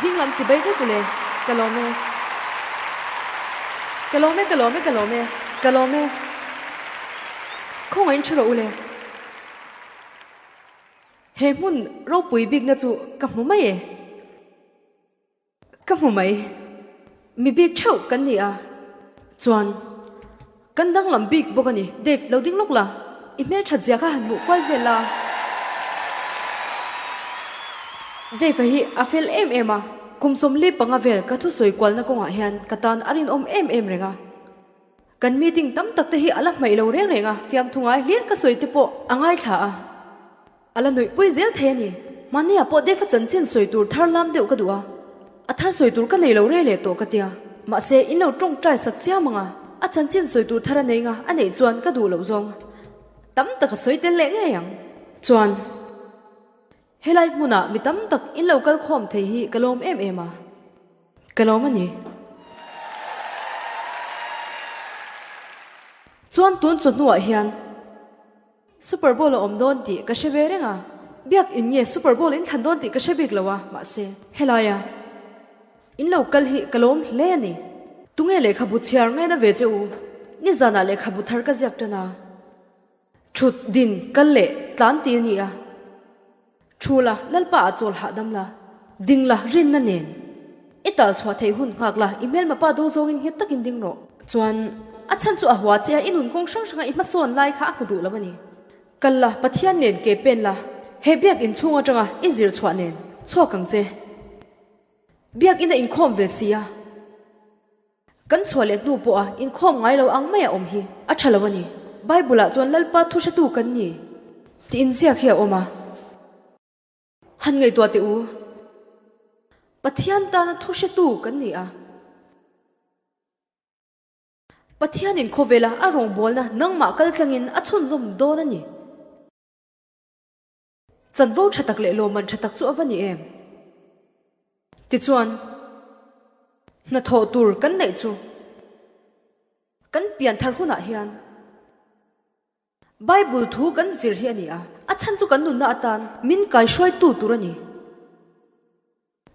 Zing lam chibai vek ule, ka lawm e. Ka lawm e, ka lawm e, ka lawm e, ka lawm e. Khawngaih in thu rawh ule. He hmun ropui bikna chu ka hmu mai e. Ka hmu mai. Mi bik theuh kan ni a. Chuan, kan danglam bik bawk a ni. Dave, lo ding lawk la. I hmelthat zia kha han hmuh kual vel la. Dave-a hi a fel em em a. Kum 45 vel ka thusawi kualna kawngah hian ka tan a rinawm em em reng a. Kan meeting tam tak te hi a la hmaih lo reng reng a, fiamthu ngai hlir ka sawi te pawh a ngaithla a. A la nuihpui zel thei a ni. Mahniah pawh Dave-a chanchin sawi tur thar lam deuh ka duh a, a thar sawi tur ka nei lo rei leh tawh ka tia. Mahse, in lo tawngtai sak chiam ang a, a chanchin sawi tur thar a nei nga a neih chuan ka duh loh zawng tam tak a sawi tel leh ngei ang. Chuan, helai hmunah mi tam tak in lo kal khawm thei hi ka lawm em em a, ka lawm a ni. Chuan tun chawhnuah hian. Super Bowl a awm dawn tih ka hre ve reng a, biak in nge Super Bowl in thlan dawn tih ka hre bik lo a, mahse helaia in lo kal hi ka lawm hle a ni. Tunge lehkhabu chhiar ngaina ve che u? Nizanah lehkhabu thar ka ziak tan a, thut, din, kal leh tlan ti a ni a. Thu la, Lalpa ah chawl hahdam la, ding la, rinna nen. I tal chhuah theih hun nghak la, i hmelma pa do zawngin nghet takin ding rawh. Chuan, a chhan chu a hua che a, i nun kawng hrang hranga i hmasawn lai kha a hmu duh lo a ni. Kal la, Pathian nen ke pen la, he biakinn chhung atanga i zir chhuah nen chhuak ang che. Biakinn a inkhawm ve si a. Kan chhuah leh hnu pawha inkhawm ngai lo ang mai a awm hi a tha lo a ni. Bible-ah chuan Lalpa thu hretu kan ni tih inziak hi a awm a. Han ngaihtuah teh u, Pathian tana thu hretu kan ni a. Pathianin khawvela a rawngbawlna nangmah kaltlangin a chhunzawm dawn a ni. Chanvo tha tak leh lawmman tha tak chu a va ni em? Tichuan, hnathawh tur kan neih chu kan pian thar hunah hian Bible thu kan zir hi a ni a, a chhan chu kan nunna atan min kaihruaitu tur a ni.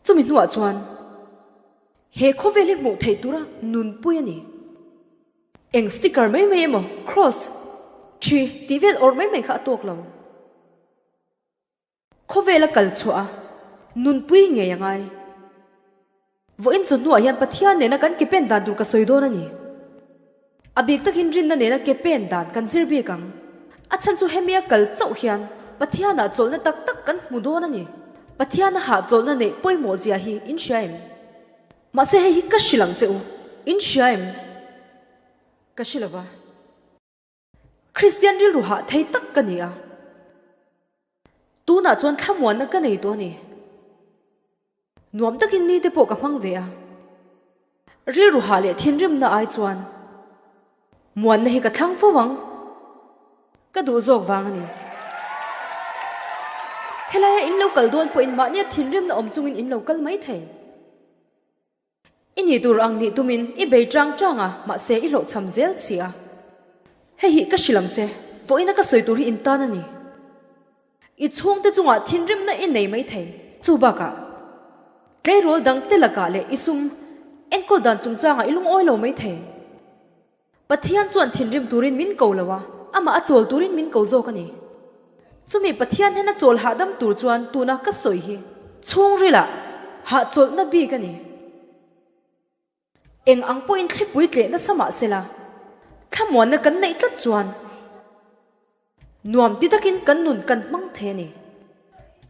Chumi hnuah chuan he khawvel hi hmuh theih tura nunpui a ni. Eng sticker mai mai emaw cross thi tih vel awrh mai mai kha a tawk lo. Khawvela kal chhuah a nunpui ngei a ngai. Vawiin chu hnuah hian Pathian nena kan ke pen dan tur ka sawi dawn a ni. A bik takin rinna nena ke pen dan kan zir bik ang. A chhan chu hemi a kal chauh hian Pathianah chawlhna tak tak kan hmu dawn a ni. Pathiana hahchawlhna neih pawimawh zia hi in hria em? Mahse hei hi ka hrilh ang che u, in hria em? Ka hre lova. Kristian rilru hah thei tak ka ni a. Tunah chuan thlamuanna ka nei tawh a ni. Nuam takin ni te pawh ka hmang ve a. Rilru hah leh thinrimna ai chuan muanna hi ka thlang fo ang. Ka duh zawk vang a ni. Helaia in lo kal dawn pawhin mahnia thinrimna awm chungin in lo kal mai thei. I nih tur ang nih tumin i bei chang chang a, mahse i hlawhchham zel si a. Hei hi ka hrilh ang che, vawiina ka sawi tur hi in tan a ni. I chhungte chungah thinrimna i nei mai thei. Chu bakah, tleirawl dang te lakah leh i sum enkawl dan chungchangah i lungawi lo mai thei. Pathian chuan thinrim turin min ko lo a, amah a chawl turin min ko zawk a ni. Chumi Pathian hian a chawl hahdam tur chuan tuna ka sawi hi chhungrilah hahchawlhna bik a ni. Eng ang pawhin thlipui tleh nasa mah sela, thlamuanna kan neih tlat chuan nuam ti takin kan nun kan hmang thei a ni.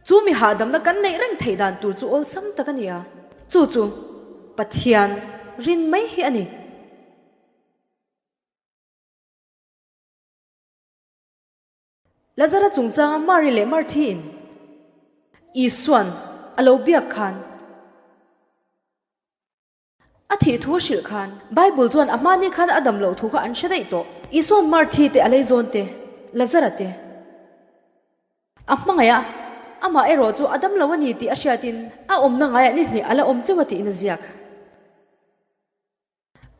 Chu mi hahdamna kan neih reng theih dan tur chu awlsam tak a ni a, chu chu Pathian rin mai hi a ni. Lazara chungchanga Mari leh Marthi-in Isua'n a lo biak khan a thih thu a hrilh khan Bible chuan a hmani khan a dam loh thu kha an hre daih tawh. Isua'n Marthi te a leizawn te, Lazara te a hmangaih a, amah erawh chu a dam lo a ni tih a hriatin a awmna ngaiah ni hnih a la awm cheu a tiin a ziak.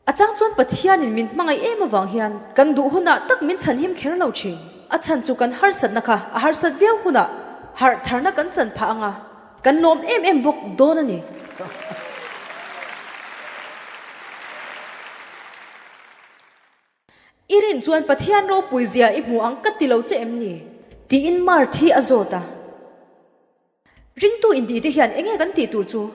A chang chuan Pathianin min hmangaih em avang hian kan duh hunah tak min chhanhim kher lo thin. A chhan chu kan harsatna kha a harsat viau hunah harh tharna kan chan phah anga kan lawm em em bawk dawn a ni. I rin chuan Pathian ropui zia i hmu ang ka ti lo che em ni? Tiin Marth hi a zawt a. Ringtu intih te hian enge kan tih tur chu?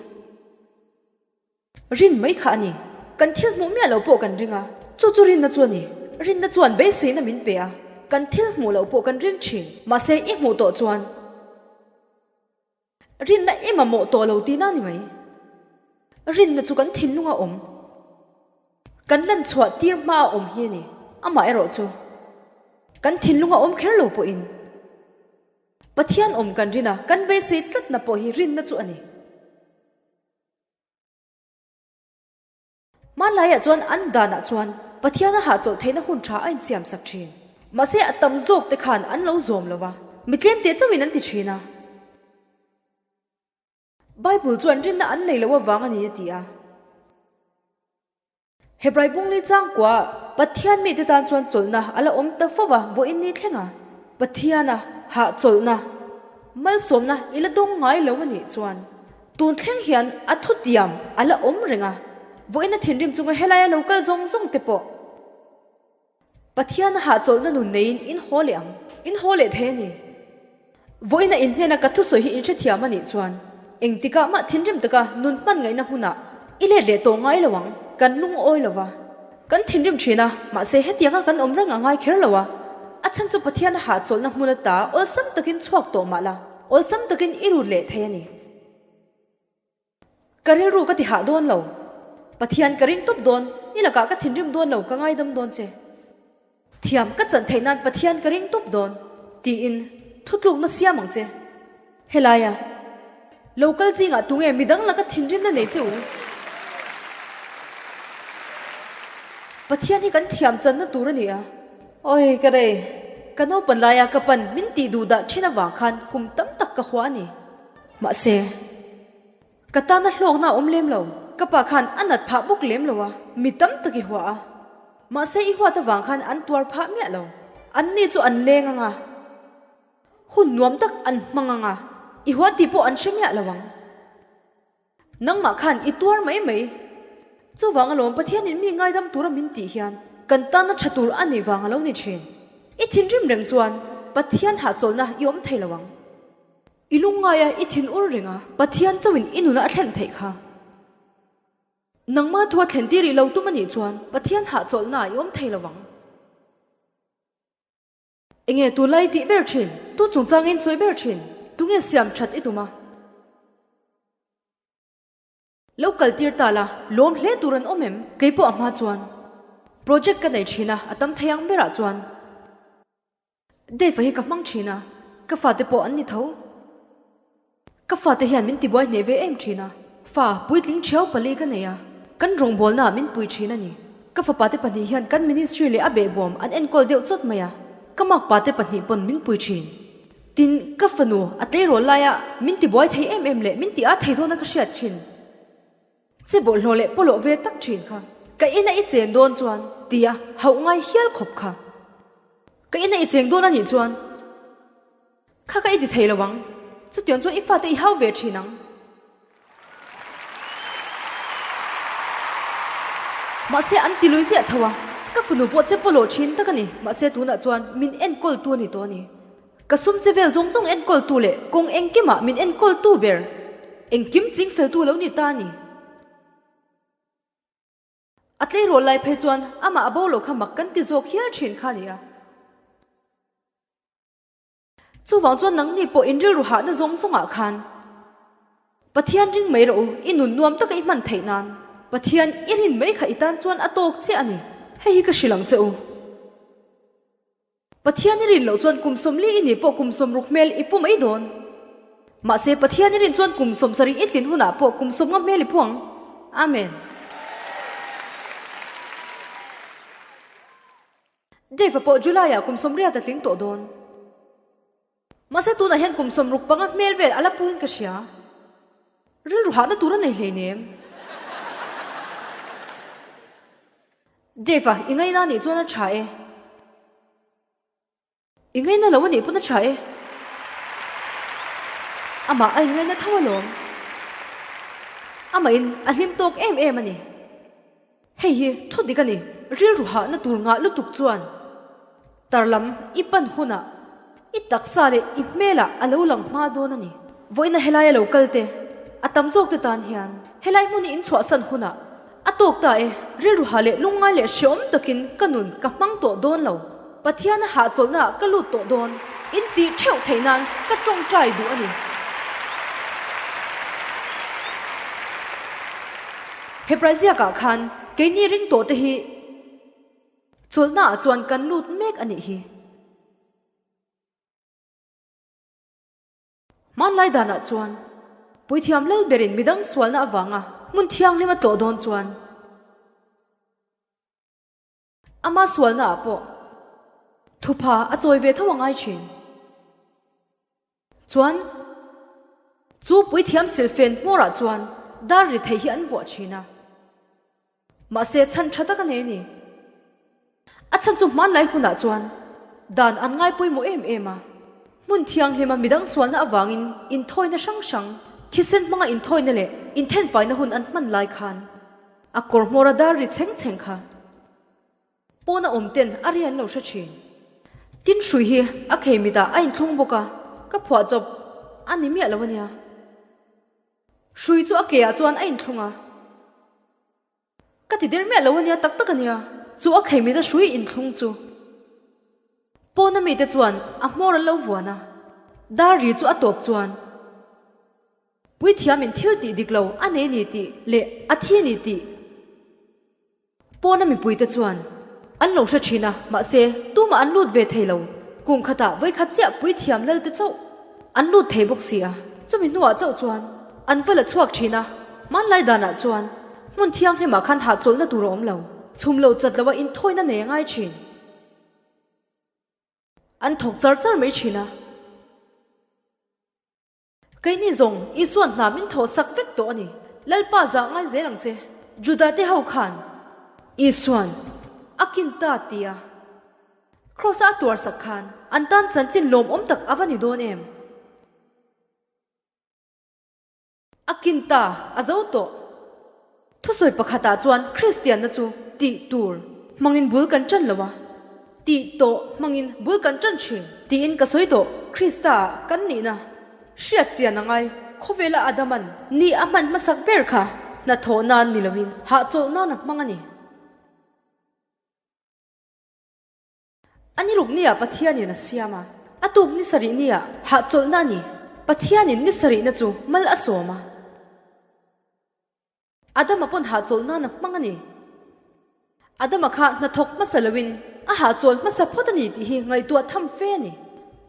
Rin mai kha a ni. Kan thil hmuh miah lo pawh kan ring a, chu chu rinna chu a ni. Rinna chuan beiseina min pe a, kan thil hmuh loh pawh kan ring thin. Mahse i hmuh tawh chuan rinna i mamawh tawh lo tihna a ni mai. Rinna chu kan thinlunga awm, kan lan chhuah tir hmaa awm hi a ni. Amaherawhchu, kan thinlunga awm kher lo pawhin Pathian awm kan rin a, kan beisei tlatna pawh hi rinna chu a ni. Hmanlaiah chuan an danah chuan Pathian a hahchawlh theihna hun tha a insiamsak thin. Mahse a tam zawk te khan an lo zawm lo va, mi tlem teh chauhin an ti thin a. Bible chuan rinna an nei loh avang a ni a ti a. Hebrai bungli changkua Pathian mite tan chuan chawlhna a la awm ta fo va, vawiin ni thlenga Pathiana hahchawlhna, malsawmna i la dawng ngai lo a nih chuan tun thleng hian a thutiam a la awm reng a, vawiin a thinrim chunga helaia lo kal zawng zawng te pawh Pathian a hahchawlhna nun neiin in haw leh ang. In haw leh thei a ni. Vawiin a in hnena ka thusawi hi in hrethiam a nih chuan engtikah mah thinrim taka nun hman ngaihna hmunah i let leh tawh ngai lo ang. Kan lungawi lo va, kan thinrim thin a, mahse hetianga kan awm reng a ngai kher lo a. A chhan chu Pathian a hahchawlhna hmun ata awlsam takin chhuak tawh mah la, awlsam takin i lut leh thei a ni. Ka rilru ka ti hah dawn lo. Pathian ka ring tawp dawn, i lakah ka thinrim dawn lo, ka ngaidam dawn che. Thiam ka chan theih nan Pathian ka ring tawp dawn, tiin thutlukna siam ang che. Helaia lo kal zingah tunge midang laka thinrimna nei che u? Pathian hi kan thiam channa tur a ni a. Awi ka rei, ka naupan laia ka pan min tih duh dah thin avang khan kum tam tak ka hua a ni. Mahse. Ka tana hlawkna a awm lem lo. Ka pa khan a nat phah bawk lem lo a, mi tam tak i hua a. Mahse i huat avang khan an tuar phah miah lo. Anni chu an leng ang a, hun nuam tak an hmang ang a, i hua tih pawh an hre miah lo ang. Nangmah khan i tuar mai mai. Chuvang alawm Pathianin mi ngaidam tura min tih hian kan tana tha tur a nih vang a lo ni thin. I thinrim reng chuan Pathian hahchawlhna i awm thei lo ang. I lungngaia i thin ur reng a, Pathian chauhin i nuna a thlen theih kha. Nangma thua thlen tir i lo tum a nih chuan Pathian hahchawlhnaah i awm thei lo vang. Enge tunlai i tih ber thin? Tu chungchangin sawi ber thin? Tunge siam that i tum a? Lo kal tir ta la, lawm hle tur an awm em? Kei pawh a hma chuan project ka nei thin a, a tam thei ang berah chuan Dave-a hi ka hmang thin a, ka fate pawh an ni tho. Ka fate hian min tibuai hneh ve em thin a, fa puitling thiau pali ka nei a, kan rawngbawlnaah min pui thin a ni. Ka fapate pahnih hian kan ministry leh a behbawm an enkawl deuh chawt mai a, ka makpate pahnih pawn min pui thin. Tin, ka fanu a tleirawl laia min tibuai thei em em leh min ti a thei dawna ka hriat thin che bawlhhlawh leh pawlawh ve tak thin kha ka ina i chen dawn chuan tia hauh ngai hial khawp kha ka ina i cheng dawn a nih chuan kha ka i ti thei lo ang, chutiang chuan i fate i hau ve thin ang. Mahse an ti lui chiah tho a, ka fanu pawh che pawlawh thin tak a ni, mahse tunah chuan min enkawl tu a ni tawh a ni. Ka sum che vel zawng zawng enkawl tu leh kawng engkimah min enkawl tu ber, engkim ching fel tu lo ni ta a ni. A tleirawl lai phei chuan amah a bo lo kha mak kan ti zawk hial thin kha a ni a. Chuvang chuan nangni pawh in rilru hahna zawng zawngah khan Pathian ring mai rawh u, i nun nuam taka i hman theih nan Pathian i rin mai kha i tan chuan a tawk chiah a ni. Hei hi ka hrilh ang che u. Pathian i rin loh chuan kum 40 i nih pawh kum 60 hmel i pu mai dawn. Mahse Pathian i rin chuan kum 70 i tlin hunah pawh kum 50 hmel i pu ang. Amen. Dave-a pawh July-ah kum 80 a tling tawh dawn. Mahse tunah hian kum 65 hmel vel a la puin ka hria. Rilru hahna tur a nei hleinem. Dave-a, i ngaina anih chuan a tha e. I ngaina lo anih pawn a tha e. Amah a inngaina tho alawm. Amahin a hlim tawk em em a ni. Hei hi thu dik a ni, rilru hahna tur ngah lutuk chuan tar lam i pan hunah i taksa leh i hmelah a lo lang hma dawn a ni. Vawiina helai a lo kal te, a tam zawk te tan hian helai hmun i inchhuahsan hunah a tawk ta e, rilru hah leh lungngai leh hreawm takin ka nun ka hmang tawh dawn lo, Pathiana hahchawlhnaah ka lut tawh dawn, in tih theuh theih nan ka tawngtai duh a ni. Hebrai ziakah khan keini ring tawh te hi chawlhnaah chuan kan lut mek a nih hi. Hmanlai danah chuan puithiam lal berin midang sualna avanga hmun thianghlim a tlawh dawn chuan ama sualnaah pawh thupha a chawi ve tho a ngai thin. Chuan chu puithiam silfen hmawrah chuan dar ri thei hi an vuah thin a. Mahse chhan tha tak a nei a ni. A chhan chu hmanlai hunah chuan dan an ngai pawimawh em em a. Hmun thianghlima midang sualna avangin inthawina hrang hrang, thisen hmanga inthawina leh inthenfaina hun an hman lai khan a kawr hmawra dar ri chheng chheng kha Pawna awm ten a ri an lo hre thin. Tin hrui hi a khei mitah a inthlung bawk a, ka phuah chawp a ni miah lo a nia. Hrui chu a ke ah chuan a inthlung a, ka ti der miah lo a nia tak tak a nia. Chu a khei mita hrui inthlung chu pawna mite chuan a hmawr an lo vuan a, dar ri chu a tawp chuan puithiamin thil tih dik lo a nei ni tih leh a thi ni tih Pawna mipuite chuan an lo hre thin a, mahse tumah an lut ve thei lo. Kum khatah vawikhat chiah puithiam lalte chauh an lut thei bawk si a, chumi hnuah chauh chuan an va la chhuak thin a. Hmanlai danah chuan hmun thianghlimah khan hahchawlhna tur a awm lo, chhum lo chat loa inthawina nei a ngai thin. An thawk char char mai thin a. Keini zawng Isuan hna min thawh sak vek tawh a ni. Lalpa zah ngai zel ang che. Juda te ho khan Isuan a kin ta ti a Kraws-a a tuar sak khan an tan chanchin lawmawm tak a va ni dawn em? A kin ta a zo tawh. Thusawi pakhatah chuan Kristianna chu tih tur hmangin bul kan ṭan lo a, tih tawh hmangin bul kan ṭan ṭhin tiin ka sawi tawh. Krista-ah kan nihna hriat chian a ngai. Khawvela Adaman ni a hman hmasak ber kha hnathawh nan ni loin hahchawlh nan a hmang a ni. A ni ruk nia Pathianin a siam a, a tuk ni sarih nia hahchawlhna a ni. Pathianin ni sarihna chu mal a sawm a. Adama pawn hahchawlh nan a hmang a ni. Adama kha hnathawk hmasa loin a hahchawl hmasa phawt a ni tih hi ngaihtuah tham fe a ni.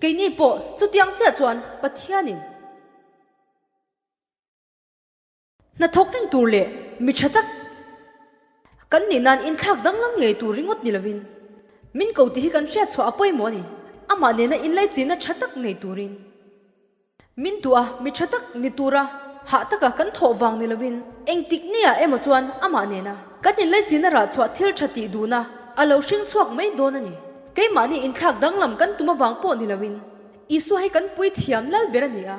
Keini pawh chutiang chiah chuan Pathianin. Hnathawk reng tur leh mi tha tak kan nih nan inthlak danglam ngei tur ringawt ni lovin min ko tih hi kan hriat chhuah a pawimawh a ni. Amah nena inlaichinna tha tak nei turin min duh a, mi tha tak ni tura hah taka kan thawh vang ni lovin engtik nia emaw chuan amah nena kan inlaichinna rah chhuah thil tha tih duhna a lo hring chhuak mai dawn a ni. Keimahni inthlak danglam kan tum avang pawh ni lovin Isua hi kan puithiam lal ber a ni a.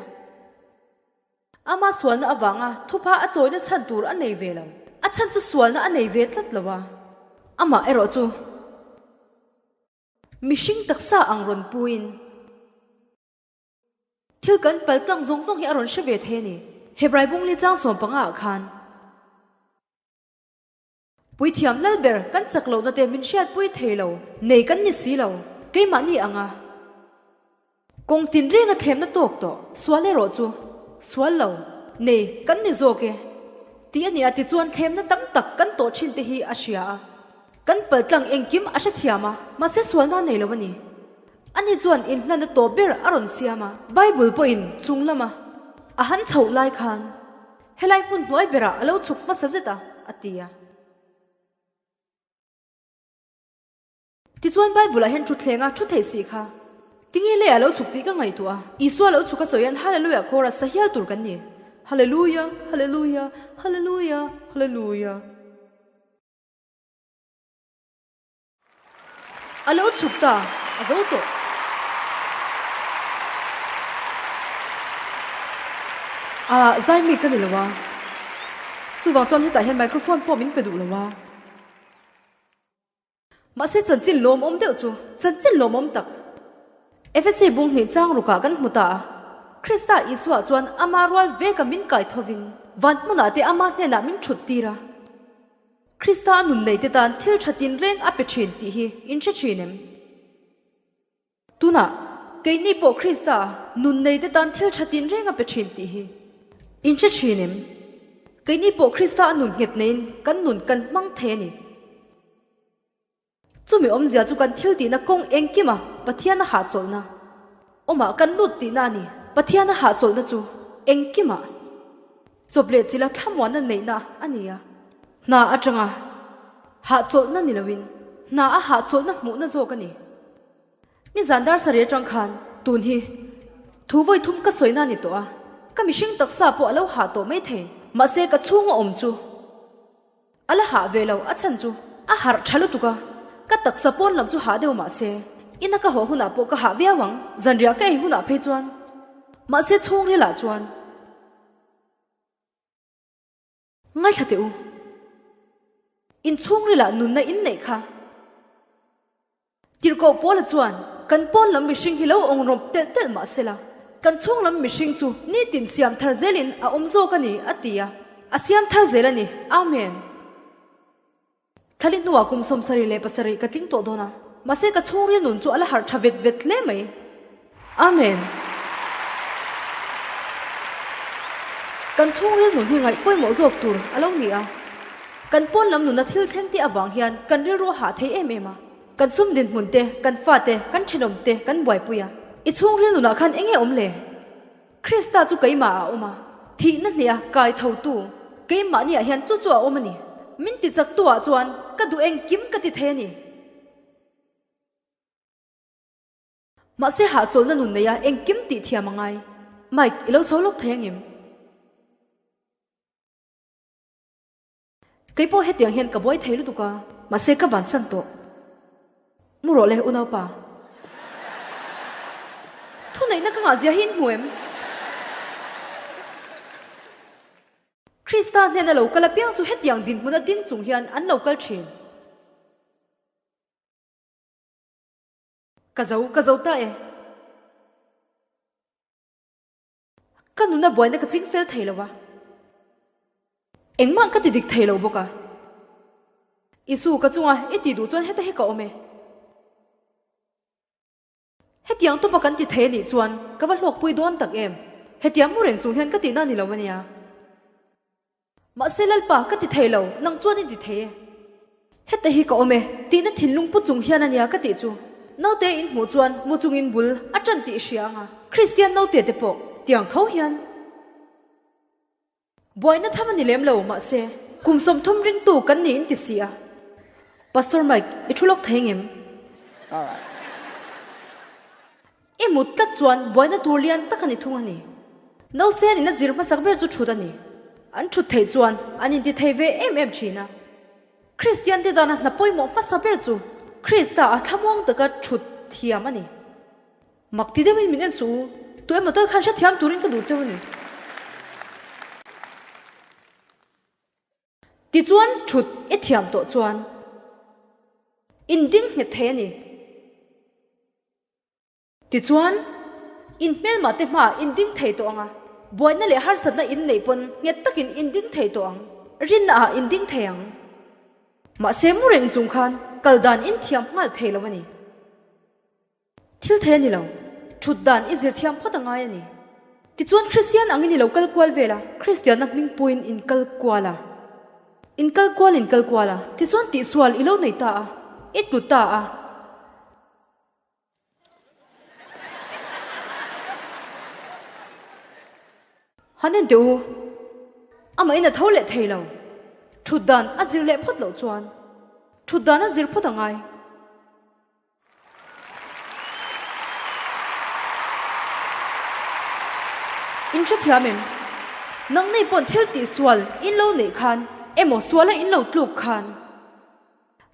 Ama sualna avanga thupha a chawina chhan tur a nei ve lo. A chhan chu sualna a nei ve tlat lo a. Amah erawh chu mihring taksa ang rawn puin thil kan pal tlang zawng zawng hi a rawn hre ve thei a ni. Hebrai bungli chang 15 ah khan. Puithiam lal ber kan chak lohna te min hriatpui thei lo, nei kan ni si lo, keimahni anga kawng tinrenga thlemna tawk tawh sual erawh chu sual lo, nei kan ni zawk e tih a ni a tichuan thlemna tam tak kan tawh thin te hi a hria a, kan paltlang engkim a hrethiam a, mahse sualna a nei lo a ni. Ani chuan inhlanna tawp ber a rawn siam a, Bible pawhin chung lama a han chhoh lai khan, Helai hmun hnuai berah a lo chhuk hmasa zet a, a ti a. Tichuan Bible-ah hian thutthleng a thu theih si kha. Tinge lei a lo chhuk tih ka ngaihtuah a. Isua lo chhuk a sawi hian Hallelujah khawra sa hial tur kan ni. Hallelujah, Hallelujah, Hallelujah, Hallelujah. A lo chhuk ta, a zo tawh. A zaimi ka ni lo a. Chuvang chuan hetah hian microphone pawh min pe duh lo a. Mahse chanchin lawmawm deuh chu chanchin lawmawm tak Efesi bung hnih chang rukah kan hmu ta a. Krista Isua chuan ama rual veka min kai thovin van hmunah te ama hnenah min thut tir a. Krista a nun neite tan thil tha tinreng a pe thin tih hi in hre thin em? Tunah, keini pawh Krista nun neite tan thil tha tinreng a pe thin tih hi in hre thin em? Keini pawh Krista a nun nghet neiin kan nun kan hmang thei a ni. Chumi awmzia chu kan thil tihna kawng engkima Pathian a hahchawlhna awmah kan lut tihna a ni. Pathian a hahchawlhna chu engkimah chawp leh chila thlamuanna neihna a ni a. Hna atanga hahchawlhna ni loin hna a hahchawlhna hmuhna zawk a ni. Nizan dar sarih atang khan tun hi thu vawi thum ka sawina a ni tawh a, ka mihring taksa pawh a lo hah tawh mai thei. Mahse ka chhunga awm chu a la hah ve lo, a chhan chu a harh tha lutuk a, ka taksa pawn lam chu hah deuh mahse ina ka haw hunah pawh ka hah viau ang, zanriah ka ei hunah phei chuan mahse chhungrilah chuan. Ngaithla teh u. In chhungrilah nunna in neih kha. Tirhkoh Paula chuan, Kan pawn lam mihring hi lo awng rawp telh telh mah sela, kan chhung lam mihring chu nitin siam thar zelin a awm zawk a ni, a ti a. A siam thar zel a ni. Amen. Thali hnuah kum 77 ka tling tawh dawn a, mahse ka chhungril nun chu a la harh tha vet vet hle mai. Amen. Kan chhungril nun hi ngaih pawimawh zawk tur a lo ni a, kan pawn lam nuna thil thleng te avang hian kan rilru a hah thei em em a, kan sum dinhmun te, kan fa te, kan thenawm te kan buaipui a. I chhungril nunah khan eng nge awm le? Krista chu keimah a awm a, thihna hneha kai thotu keimahniah hian chu chu a awm a ni. Min ti chaktuah chuan ka duh engkim ka ti thei a ni. Mahse hahchawlhna nun neia engkim tih thiam a ngai. Mike, i lo chho lawk thei angem? Kei pawh hetiang hian ka buai thei lutuk a, mahse ka bansan tawh. Mu rawh le unaupa. Thuneihna ka ngah zia hi in hmu em? Krista hnena lo kal apiang chu hetiang dinhmun a ding chung hian an lo kal thin. Ka zo, ka zo ta e. Ka nuna buaina ka ching fel thei lo a, engmah ka ti dik thei lo bawk a. Isu ka chunga i tih duh chuan heta hi ka awm e. Hetiang tawpa kan ti thei a nih chuan ka va hlawkpui dawn tak em? Hetiang mu reng chung hian ka tihna a ni lo a nia. Mahse Lalpa, ka ti thei lo, nang chuan i ti thei e. Heta hi ka awm e, tihna thinlung pu chung hian a nia ka tih chu. Naute in hmuh chuan mu chungin bul a ṭan tih i hria ang a, Kristian naute te pawh tiang tho hian. Buaina tham a ni lem lo, mahse kum 30 ringtu kan ni in ti si a. Pastor Mike, i thu lawk thei ngem? I mut tlat chuan buaina tur lian tak a ni thung a ni. Nausen in a zir hmasak ber chu thut a ni. An thut theih chuan an inti thei ve em em thin a. Kristian te dana hna pawimawh hmasa ber chu Krista a thlamuang taka thut thiam a ni. Mak ti deuhin min en suh u, tu emaw tal khan hrethiam turin ka duh cheu a ni. Tichuan thut i thiam tawh chuan in ding nghet thei a ni. Tichuan, in hmelmah te hmaah in ding thei tawh ang a, buaina leh harsatna in neih pawn nghet takin in ding thei tawh ang, rinna ah in ding thei ang. Mahse mu reng chung khan kal dan in thiam nghal thei lo a ni. Thil thei a ni lo, thut dan i zir thiam phawt a ngai a ni. Tichuan Kristian angin i lo kal kual vel a, Kristianna hming puiin in kal kual a, in kal kual in kal kual a, tichuan tihsual i lo nei ta a, i tlu ta a. Han en teh u, amah in a tho leh thei lo. Thut dan a zir leh phawt loh chuan thut dan a zir phawt a ngai. In hrethiam em? Nang nei pawn thil tih sual in lo neih khan emaw suala in lo tluk khan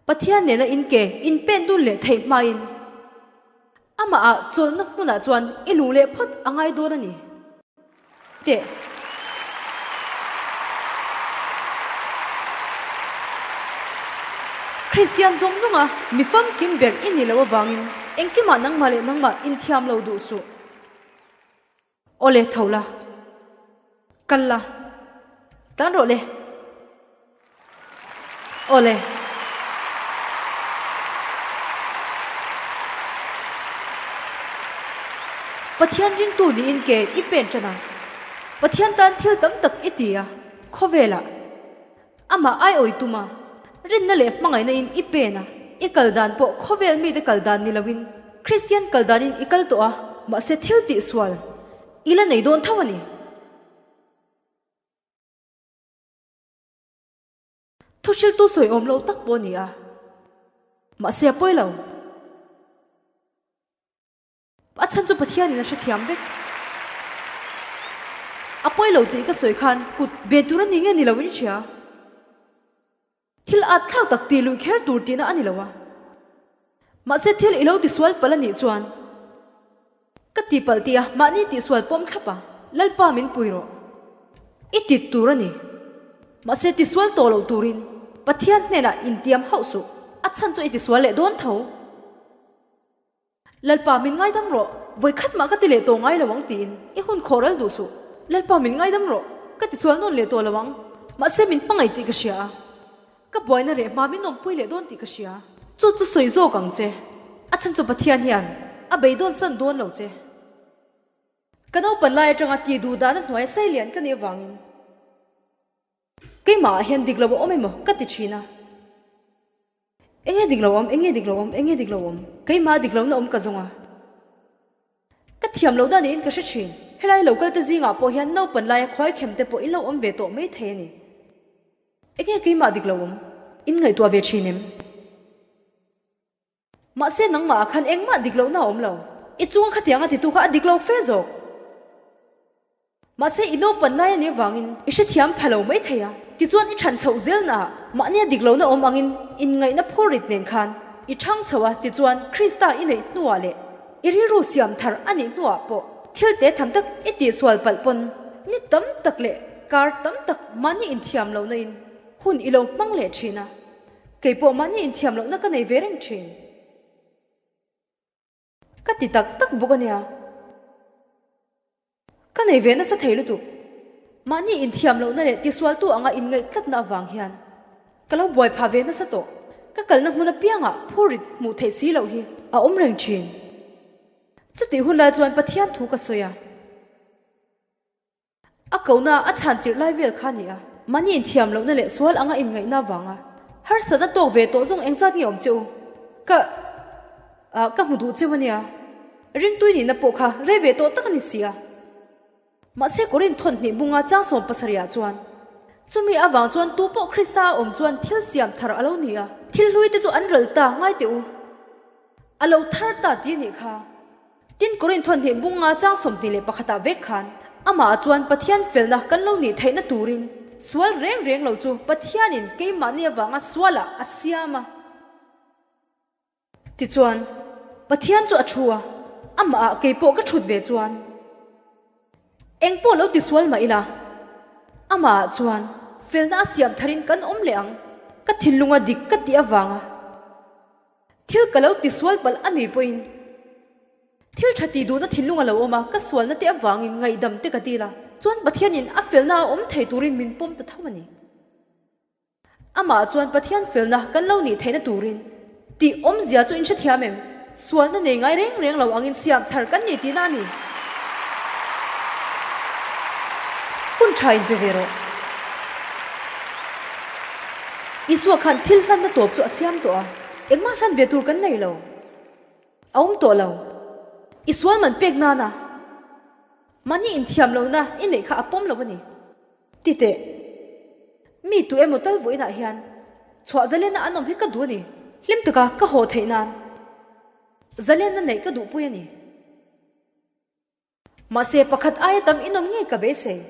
Pathian nena in ke in pen dun leh theih hmain amah ah chawlhna hmunah chuan i luh leh phawt a ngai dawn a ni. Teh. Kristian zawng zawnga mi famkim ber i nih loh avangin engkimah nangmah leh nangmah inthiam lo duh suh. Awle tho la, kal la, tlan rawh le. Awle. Pathian ringtu niin ke i pen tan a, Pathian tan thil tam tak i ti a, khawvelah amah aiawi tum a, rinna leh hmangaihna in i pen a, i kal dan pawh khawvel mite kal dan ni loin Kristian kal danin i kal tawh a, mahse thil tihsual i la nei dawn tho a ni. Thuhriltu sawi awm lo tak pawh a ni a, mahse a pawi lo. A chhan chu Pathianin a hrethiam vek. A pawi lo tih ka sawi khan kut ve tur a ni nge ni lo in hria. Thil at thlak tak tih luih kher tur tihna a ni lo a. Mahse thil i lo tisual palh a nih chuan ka tihpalh tih a mahni tihsual pawm thlap a, Lalpa min pui rawh. I tit tur a ni. Mahse tisual tawh loh turin Pathian hnenah intiam hauh suh. A chhan chu i tisual leh dawn tho. Lalpa min ngaidam rawh, vawi khat mah ka ti leh tawh ngai lo ang tiin i hun khawh ral duh suh. Lalpa min ngaidam rawh, ka ti chual nawn leh tawh lo ang. Mahse min hmangaih tih ka hria a, ka buaina reh hma min awmpui leh dawn tih ka hria. Chu chu sawi zawk ang che, a chhan chu Pathian hian a beidawn san dawn lo che. Ka naupan lai atanga tih duh dahna hnuaia seilian ka nih avangin. Keimah ah hian dik lo a awm emaw ka ti thin a. Enge dik lo awm, enge dik lo awm, enge dik lo awm? Keimah dik lohna awm ka zawng a. Ka thiam lohna niin ka hre thin. Helai lo kal te zingah pawh hian naupan laia khuai khem te pawh in lo awm ve tawh mai thei a ni. Enge keimah dik lo awm? In ngaihtuah ve thin em? Mahse nangmah ah khan engmah dik lohna a awm lo. I chunga khatiang a titu kha a dik lo fe zawk. Mahse i naupan lai a nih avangin i hrethiam pha lo mai thei a. Tichuan i chhan chhoh zelna ah mahnia dik lohna awm angin inngaihna phurrit nen khan i chhang chho a tichuan Krista i neih hnuah leh i rilru siam thar a nih hnuah pawh thil te tham tak i tihsual palh pawn ni tam tak leh kar tam tak mahni inthiam lohna in hun i lo hmang leh thin a. Kei pawh mahni inthiam lohna ka nei ve reng thin. Ka ti tak tak bawk a nia. Ka nei ve nasa thei lutuk. Mahni inthiam lohna leh tisualtu anga inngaih tlatna avang hian ka lo buai phah ve nasa tawh. Ka kalna hmun apiangah phurrit hmuh theih si loh hi a awm reng thin. Chutih hun lai chuan Pathian thu ka sawi a. A kohna a chhan tirh lai vel kha a ni a, mahni inthiam lohna leh sual anga inngaihna avanga harsatna tawk ve tawh zawng engzat nge awm che u? Ka ah ka hmu duh cheu a nia, ringtui nihna pawh kha rei ve tawh tak a ni si a. Mahse Korin thawn hnih bunga chang sawm pasarihah chuan chumi avang chuan tu pawh Krista a awm chuan thil siam thar a lo ni a, thil hlui te chu an ral ta ngai teh u, a lo thar ta ti a nih kha. Tin, Korinth hnih bunga chang 21 ah vek khan, Amah chuan Pathian felna kan lo nih theihna turin sual reng reng lo chu Pathianin keimahni avanga sualah a siam a. Tichuan, Pathian chu a thu a, amahah keipawh ka thut ve chuan engpawh lo tisual mah ila, amahah chuan felna a siam tharin kan awm leh ang, ka thinlunga dik ka tih avanga. Thil ka lo tisual palh a nih pawhin thil tha tih duhna thinlung a lo awm a, ka sualna te avangin ngaihdam te ka dil a, chuan Pathianin a felna a awm thei turin min pawm ta tho a ni. Amah chuan Pathian felna kan lo nih theihna turin tih awmzia chu in hrethiam em? Sualna nei ngai reng reng lo angin siam thar kan ni tihna a ni. Hun tha in pe ve rawh. Isua khan thil hlanna tawp chu a siam tawh a, engmah hlan ve tur kan nei lo. A awm tawh lo. I sual man pek nana mahni inthiam lohna i neih kha a pawm lo a ni. Ti teh, mi tu emaw tal vawiinah hian chhuah zalenna an awm hi ka duh a ni. Hlim taka ka haw theih nan zalenna neih ka duhpui a ni. Mahse, pakhat aia tam inawm ngei ka beisei.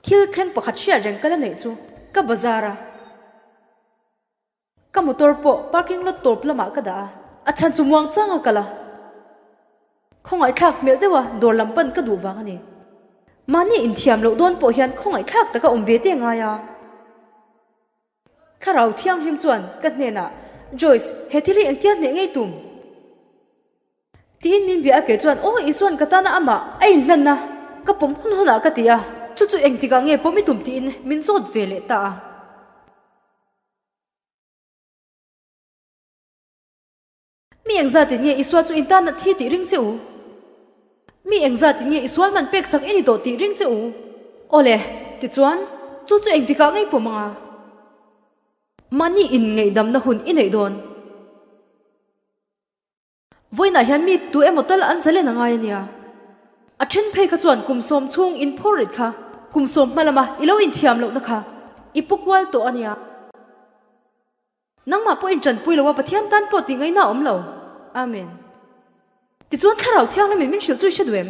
Thil thleng pakhat hriat reng ka la neih chu ka bazar a, ka motor pawh parking lot tawp lamah ka dah a, a chhan chu muang chang a kal a, khawngaihthlak hmelh deuha dawr lam pan ka duh vang a ni. Mahni inthiam loh dawn pawh hian khawngaihthlak taka awm ve te a ngai a. Thlarau Thianghlim chuan ka hnenah, Joyce, he thil hi engtia hneh ngei tum? Tiin min bia a kei chuan, Aw Isuan ka tana amah a inhlanna ka pawm hun hunah ka ti a, chu chu engtikah nge pawm i tum tiin min zawt ve leh ta a. Mi engzatin nge Isua chu in tana thi tih ring che u? Mi engzatin nge Isual man peksak i ni tawh tih ring che u? Awle, tichuan, chu chu engtikah ngei pawm anga mahni inngaihdamna hun i neih dawn? Vawiinah hian mi tu emaw tal an zalen a ngai a nia. A then phei kha chuan kum sawm chhung inphur rit kha kum sawm hma lama i lo inthiam lohna kha i pu kual tawh a nia. Nangmah pawh intanpui lo a Pathian tan pawh tih ngaihna a awm lo. Amen. Tichuan Thlarau Thianghlimin min hrilh chu i hre duh em?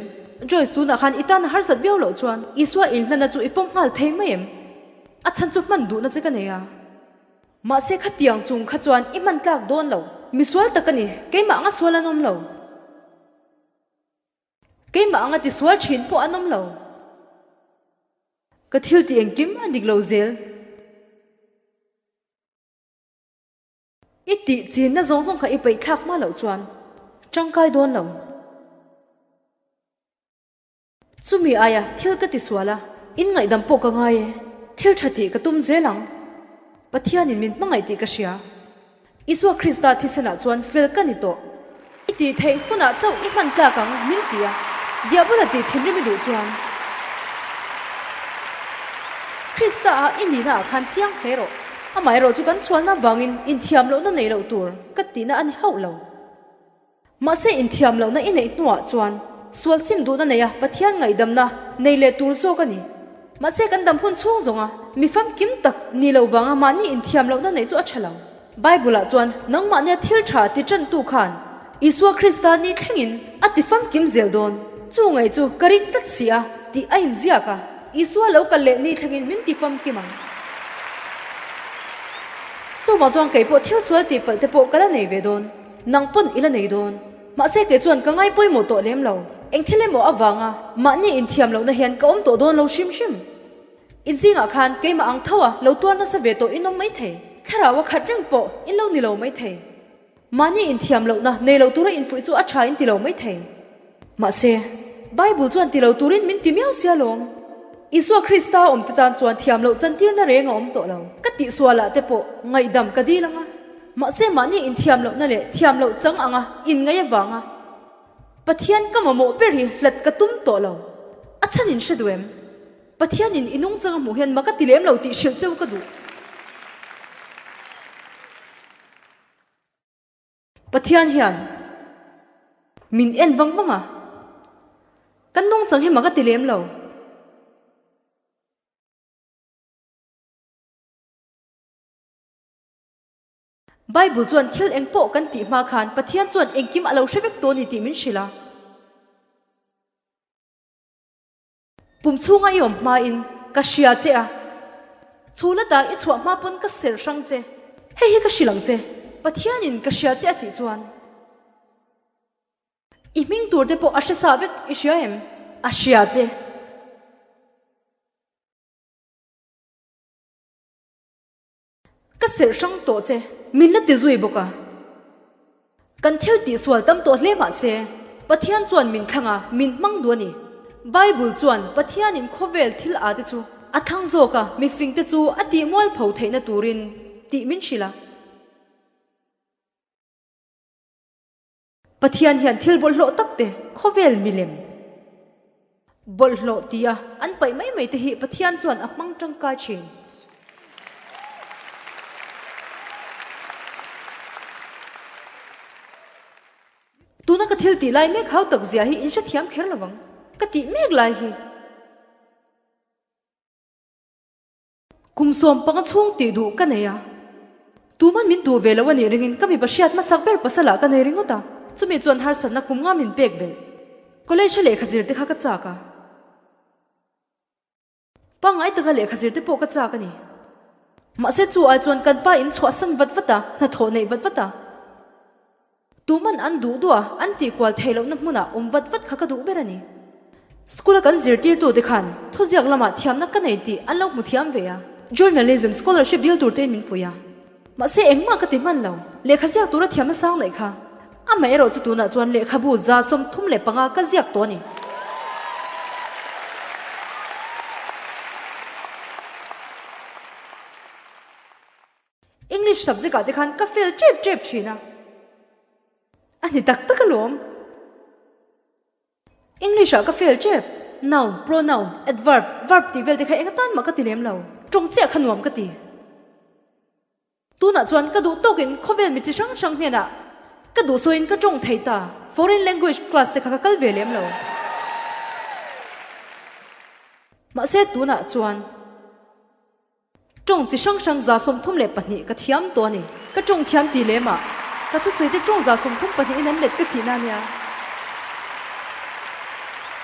Joyce tunah khan i tan a harsat viau loh chuan Isua inhlanna chu i pawm nghal thei mai em? A chhan chu hman duhna che ka nei a. Mahse khatiang chung kha chuan i hman tlak dawn lo. Misual tak a ni, keimah anga sual an awm lo. Keimah anga tisual thin pawh an awm lo. Ka thil tih engkim a dik lo zel. I tih chinna zawng zawng kha i peih thlak hma loh chuan tangkai dawn lo. Chumi aia thil ka ti sual a, in ngaihdam pawh ka ngai e, thil tha tih ka tum zel ang. Pathianin min hmangaih tih ka hria. Isua Krista thisenah chuan fel ka ni tawh. I tih theih hunah chauh i hman tlak ang min ti a, Diabola tih thinrim i duh chuan Krista ah i nihna ah khan chiang hle rawh. Amaherawh chu kan sualna vangin inthiam lohna nei loh tur ka tihna a ni hauh lo. Mahse inthiam lohna i neih hnuah chuan sual chim duhna neia Pathian ngaihdamna nei leh tur zawk a ni. Mahse kan dam hun chhung zawnga mi famkim tak ni lo vanga mahni inthiam lohna neih chu a tha lo. Bible-ah chuan nangmahnia thil tha ti tantu khan Isua Krista ni thlengin a ti famkim zel dawn. Chu ngaih chu ka ring tlat si a tih a inziak a, Isua lo kal leh ni thlengin min ti famkim ang. Chuvang chuan kei pawh thil sual tih palh te pawh ka la nei ve dawn. Nang pawn i la nei dawn. Mahse kei chuan ka ngai pawimawh tawh lem lo. Eng thil emaw avanga mahni inthiam lohna hian ka awm tawh dawn lo hrim hrim. Inzingah khan keimah ang tho a lo tuar nasa ve tawh in awm mai thei. Thlarau a khat reng pawh in lo ni lo mai thei. Mahni inthiam lohna nei lo tura infuih chu a tha in ti lo mai thei. Mahse, Bible chuan ti lo turin min ti miau sia lawm. Isua Krista awmte tan chuan thiam loh chantirna reng a awm tawh lo. Ka tihsualah te pawh ngaihdam ka dil ang a. Mahse mahni inthiam lohna leh thiam loh chang anga inngaih avanga Pathian ka mamawh ber hi hlat ka tum tawh lo. A chhan in hre duh em? Pathianin i nungchang a hmuh hian mak a ti lem lo tih hrilh cheu ka duh. Pathian hian min en vang vang a, kan nungchang hi mak a ti lem lo. Bible chuan thil eng pawh kan tih hma khan Pathian chuan engkim a lo hre vek tawh a ni tih min hrilh a. Pum chhunga i awm hmain ka hria che a, chhul ata i chhuah hma pawn ka ser hrang che. Hei hi ka hrilh ang che, Pathianin ka hria che a tih chuan i hming tur te pawh a hre sa vek i hria em? A hria che. Ka serh hrang tawh che, min la ti zui bawk a. Kan thil tihsual tam tawh hle mah che, Pathian chuan min thlang a, min hmang duh a ni. Bible chuan Pathianin khawvel thil a te chu a thlang zawk a, mifingte chu a tih mualpho theihna turin tih min hrilh a. Pathian hian thil bawlhhlawh tak te khawvel milem bawlhhlawh tia an paih mai mai te hi Pathian chuan a hmang tangkai thin. Tuna ka thil tih lai mek hau tak zia hi in hrethiam kher lovang ka tih mek lai hi. Kum 15 chhung tih duh ka nei a, tuman min duh ve lo a nih ringin ka mipa hriat hmasak ber pasalah ka nei ringawt a, chumi chuan harsatna kum nga min pek belh. College a lehkha zir te kha ka chak a, pangngai taka lehkha zir te pawh ka chak a ni. Mahse chu ai chuan kan pa in chhuahsan vat vat a, hnathawh neih vat vat a, Tuman an duh duh a, an tihkual theih lohna hmunah awm vat vat kha ka duh ber a ni. School-a kan zirtirtute khan thuziak lamah thiamna ka nei tih an lo hmu thiam ve a. Journalism scholarship dil tur tein min fuih a. Mahse engmah ka ti hman lo. Lehkha ziak tura thiamna sang neih kha. Amaherawh chu tunah chuan lehkhabu 35 ka ziak tawh a ni. English subject ah te khan ka fail tep tep thin a. A ni tak tak alawm. English ah ka fail tep. Noun, pronoun, adverb, verb tih vel te kha eng atan mah ka ti lem lo. Tawng chiah kha nuam ka ti. Tunah chuan ka duh tawkin khawvel mi chi hrang hrang hnenah ka duh sawiin ka tawng thei ta. Foreign language class te kha ka kal ve lem lo. Mahse tunah chuan. Tawng chi hrang hrang 32 ka thiam tawh a ni. Ka tawng thiam tih lem ah ka thusawi te tawng 32 in an let ka thihna a nia.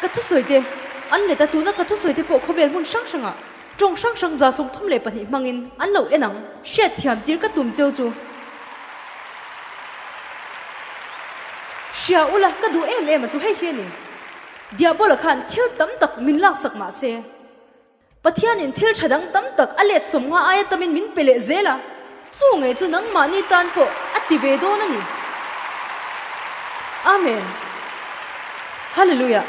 Ka thusawi te an let a tuna ka thusawi te pawh khawvel hmun hrang hrang ah tawng hrang hrang 32 hmangin an lo en ang. Hriat thiam tir ka tum cheu chu. Hria ula ka duh em em a chu hei hi a ni. Diabola khan thil tam tak min laksak mah se. Pathianin thil tha dang tam tak a let 50 aia tamin min pe leh zel a, chu ngei chu nangmahni tan pawh a ti ve dawn a ni. Amen. Hallelujah.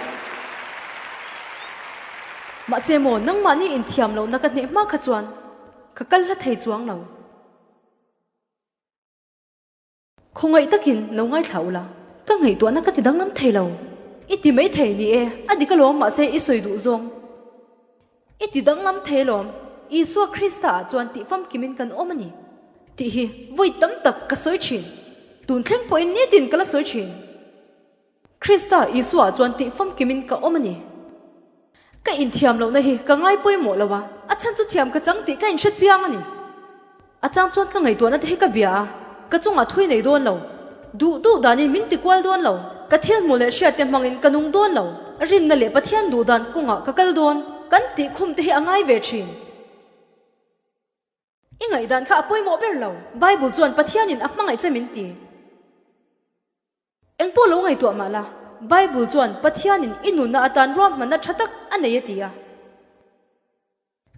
Mahse maw nangmahni inthiam lohna ka hneh hma kha chuan ka kal hla thei chuang lo. Khawngaih takin lo ngaithla ula, ka ngaihtuahna ka ti danglam thei lo. I ti mai thei ni e, a dik alawm mahse i sawi duh zawng. I ti danglam thei alawm, Isua Krista ah chuan tih famkimin kan awm a ni tih hi vawi tam tak ka sawi thin. Tun thleng pawhin nitin ka la sawi thin. Krista Isua chuan tih famkimin ka awm a ni. Ka inthiam lohna hi ka ngai pawimawh lo a, a chhan chu thiam ka chang tih ka inhre chiang a ni. A chang chuan ka ngaihtuahna te hi ka bia a, ka chungah thui nei dawn lo. Duh duh danin min ti kual dawn lo. Ka thil hmuh leh hriat te hmangin ka nung dawn lo. Rinna leh Pathian duh dan kawngah ka kal dawn. Kan tih khum te hi a ngai ve thin. I ngaihdan kha a pawimawh ber lo. Bible chuan Pathianin a hmangaih che min ti. Eng pawh lo ngaihtuah mah la, Bible chuan Pathianin i nunna atan ruahmanna tha tak a nei a ti a.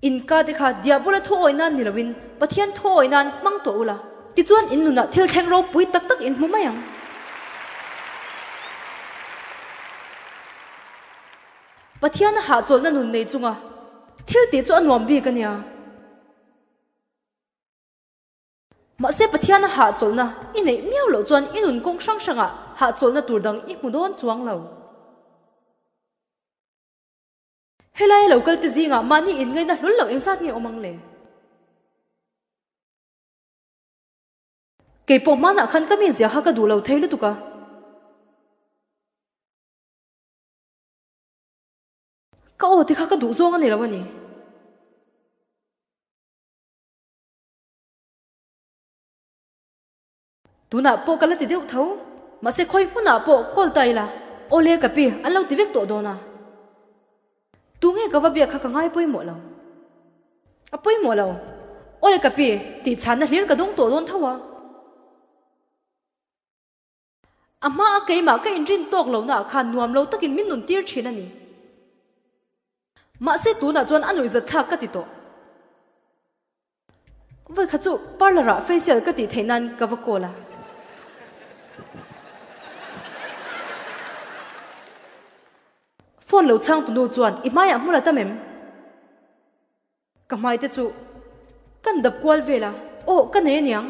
Inka te kha Diabola thu awi nan ni loin Pathian thu awi nan hmang tawh ula, tichuan in nunah thil thleng ropui tak tak in hmu mai ang. Pathiana hahchawlhna nun nei chunga thil tih chu a nuam bik a nia. Mahse Pathiana hahchawlhna i neih miau loh chuan i nun kawng hrang hrangah hahchawlhna tur dang i hmu dawn chuang lo. Helaia lo kalte zingah mahni inngaihna hlul loh engzat nge awm ang le? Kei pawh hmanah khan ka mizia kha ka duh lo thei lutuk a. Ka aw te kha ka duh zawng a ni lo a ni. Tunah pawh ka la ti deuh tho. Mahse khawi hmunah pawh call ta ila, Aw le ka pi, an lo ti vek tawh dawn a. Tunge ka va biak kha ka ngai pawimawh lo. A pawimawh lo. Aw le ka pi, tih chhanna hlir ka dawng tawh dawn tho a. A hma a keimah ka inrin tawk lohna ah khan nuam lo takin min nun tir thin a ni. Mahse tunah chuan a nuihzat thlak ka ti tawh. Vawikhat chu parlour ah facial ka tih theih nan ka va call a. Phone lo chhang tunu chuan i hmaiah hmul a tam em? Ka hmai te chu kan dap kual vel a, aw ka nei aniang.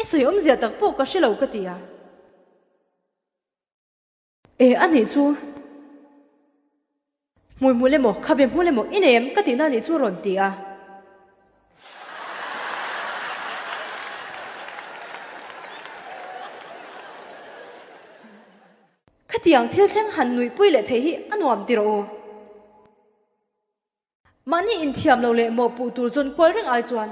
I sawi awmzia tak pawh ka hre lo ka ti a. E a nih chu hmui hmul emaw khabe hmul emaw i nei em ka tihna nih chu rawn ti a. Khatiang thil thleng han nuihpui leh thei hi a nuam ti rawh u. Mahni inthiam lo leh mawhpuh tur zawn kual reng ai chuan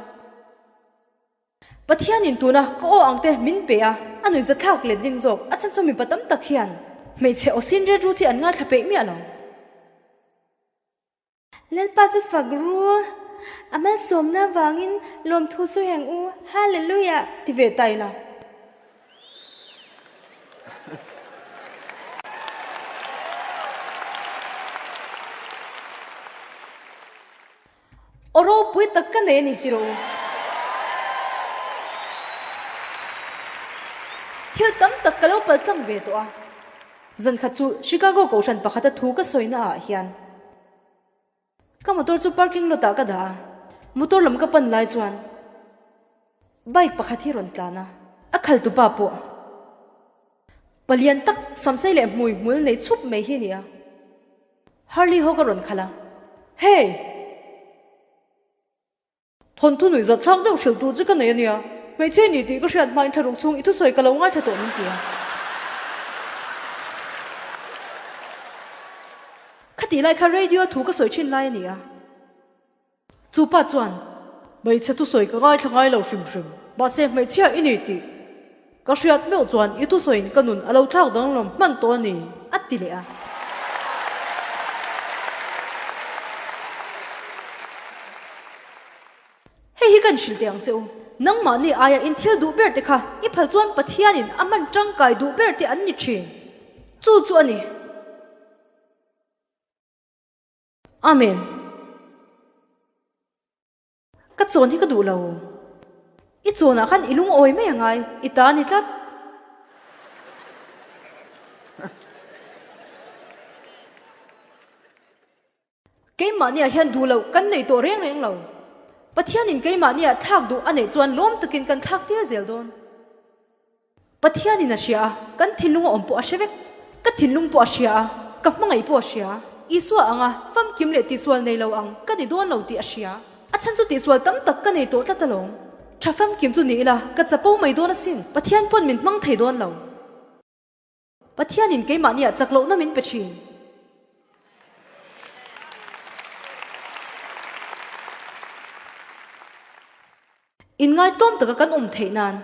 Pathianin tuna ka aw ang te min pe a, a nuihza thlak let ding zawk a chhan chu mipa tam tak hian hmeichhe aw sin ret rut hi an ngaithla peih miah lo. Lalpa chu fak ru, a malsawmna avangin lawmthu sawi ang u, Hallelujah! Ti ve ta ila. Aw ropui tak ka nei a ni tiraw u. Thil tam tak ka lo pal tlang ve tawh a. Zan khat chu Chicago kohhran pakhata thu ka sawina ah hian ka motor chu parking lot ah ka dah a, motor lam ka pan lai chuan bike pakhat hi rawn tlan a, a khal tupa pawh palian tak samsei leh hmui hmul nei chhup mai hi a ni a. Harley ho ka rawn khalh a, Hey! Thawnthu nuih zat thlak deuh hrilh tur che ka nei a nia, hmeichhe ni tih ka hriat hmain thlaruk chhung i thusawi ka lo ngaithla tawh min ti a. Khatih lai kha radio thu ka sawi thin lai a ni a. Chu pa chuan, Hmeichhe thusawi ka ngaithla ngai lo hrim hrim, mahse hmeichhia i ni tih ka hriat meuh chuan i thusawiin ka nun a lo thlak danglam hman tawh a ni, a ti leh a. Hei hi kan hrilh teh ang che u, nangmahni aia in thil duh ber te kha i phal chuan Pathianin a hman tangkai duh ber te an ni thin. Chu chu a ni. Amen. Ka chawn hi ka duh lo. I chawnah khan i lungawi mai angai, i ta a ni tlat. Keimahniah hian duh loh kan nei tawh reng reng lo. Pathianin keimahniah thlak duh a neih chuan lawm takin kan thlak tir zel dawn. Pathianin a hria a, kan thinlung a awm pawh a hre vek. Ka thinlung pawh a hria a, ka hmangaih pawh a hria. Isua anga famkim leh tihsual nei lo ang ka ni dawn lo tih a hria. A chhan chu tihsual tam tak ka nei tawh tlat alawm. Tha famkim chu ni ila, ka chapo mai dawn asin. Pathian pawn min hmang thei dawn lo. Pathianin keimahniah chak lohna min pe thin. Inngaitawm taka kan awm theih nan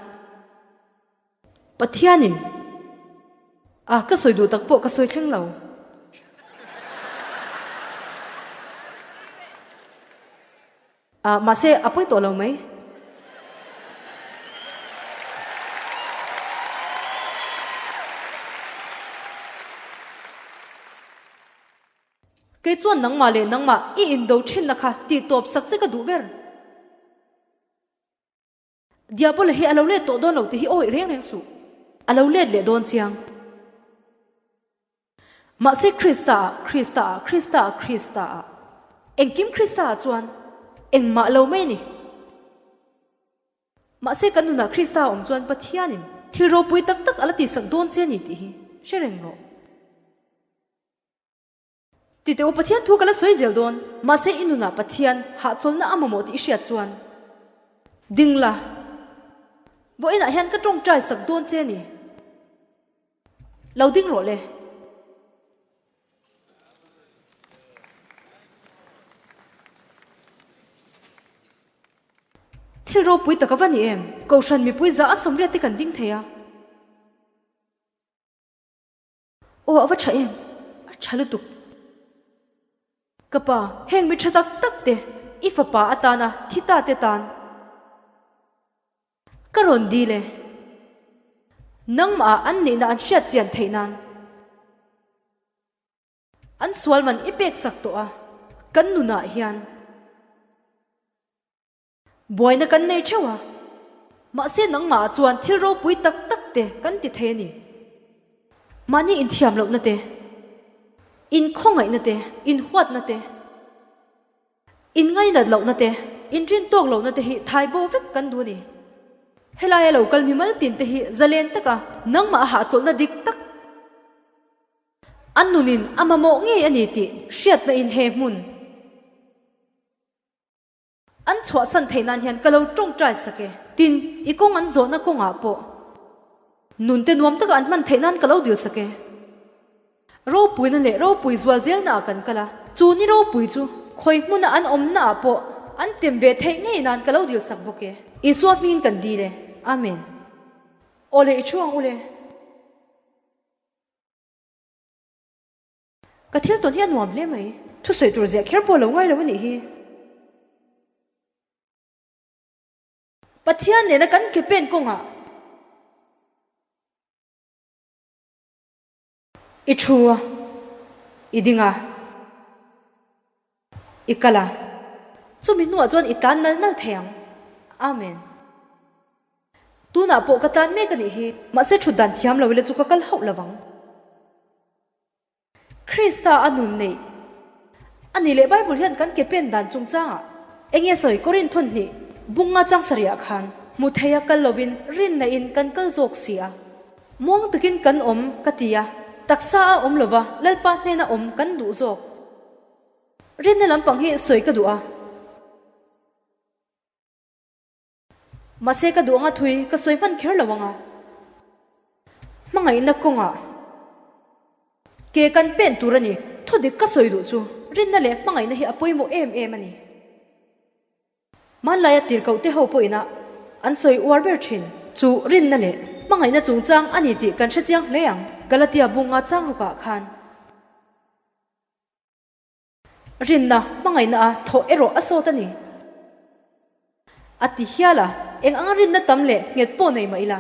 Pathianin a ka sawi duh tak pawh ka sawi thleng lo. A, mahse a pawi tawh lo mai. Kei chuan nangmah leh nangmah i indo thinna kha tih tawp sak che ka duh ber. Diabola hi a lo let tawh dawn lo tih hi awih reng reng suh. A lo let leh dawn chiang. Mahse Krista-ah, Krista-ah, Krista-ah, Krista-ah. Engkim Krista-ah chuan engmah lo mai a ni. Mahse kan nunah Krista a awm chuan Pathianin thil ropui tak tak a la tihsak dawn che a ni tih hi hre reng rawh. Titeh u, Pathian thu ka la sawi zel dawn. Mahse i nunah Pathian hahchawlhna a mamawh tih i hriat chuan ding la, vawiinah hian ka tawngtai sak dawn che a ni. Lo ding rawh le. Thil ropui tak a va ni em? Kohhran mipui za a 80 te kan ding thei a. Aw a va tha em? A tha lutuk. Ka pa, heng mi tha tak tak te, i fapa atana thi ta te tan ka rawn dil e. Nangmah ah an nihna an hriat chian theih nan an sual man i pek sak tawh a, kan nunah hian. Buaina kan nei theuh a, mahse nangmah chuan thil ropui tak tak te kan ti thei a ni. Mahni inthiam lohna te, inkhawngaihna te, inhuatna te, inngainat lohna te, inrin tawk lohna te hi thai bo vek kan duh a ni. Helaia lo kal mimal tin te hi zalen taka nangmah a hahchawlhna dik tak an nunin a mamawh ngei a ni tih hriatna in he hmun An chhuahsan theih nan hian ka lo tawngtai sak e. Tin, i kawng an zawhna kawngah pawh nunte nuam taka an hman theih nan ka lo dil sak e. Ropuina leh ropui zual zelnaah kan kal a, chu ni ropui chu khawi hmuna an awmnaah pawh an tem ve theih ngei nan ka lo dil sak bawk e. Isua hmingin kan dil e. Amen. Aw le i thu ang u le. Ka thil tawn hi a nuam hle mai. Thusawi tur ziah kher pawh lo ngai lo a nih hi. Pathian nena kan ke pen kawngah i thu a, i ding a, i kal a. Chumi hnuah chuan i tlan nal nal thei ang. Amen. Tunah pawh ka tlan mek a nih hi, mahse thut dan thiam lo ila chu ka kal hauh lo vang. Krista a nun neih a nih leh Bible hian kan ke pen dan chungchangah eng nge sawi Korinth hnih bunga chang sarihah khan hmu theia kal lovin rinna in kan kal zawk si a. Muang takin kan awm ka ti a, taksa a awm lova Lalpa hnena awm kan duh zawk. Rinna lampang hi sawi ka duh a. Mahse ka duh anga thui ka sawi hman kher lo anga. Hmangaihna kawngah ke kan pen tur a ni. Thu dik ka sawi duh chu rinna leh hmangaihna hi a pawimawh em em a ni. Hmanlaia tirhkoh te ho pawhina an sawi uar ber thin chu rinna leh hmangaihna chungchang a ni tih kan hrechiang hle ang. Galatia bunga changrukah khan. Rinna hmangaihna a thawh erawh a sawt a ni. A ti hial a, eng anga rinna tam leh nghet pawh nei mah ila.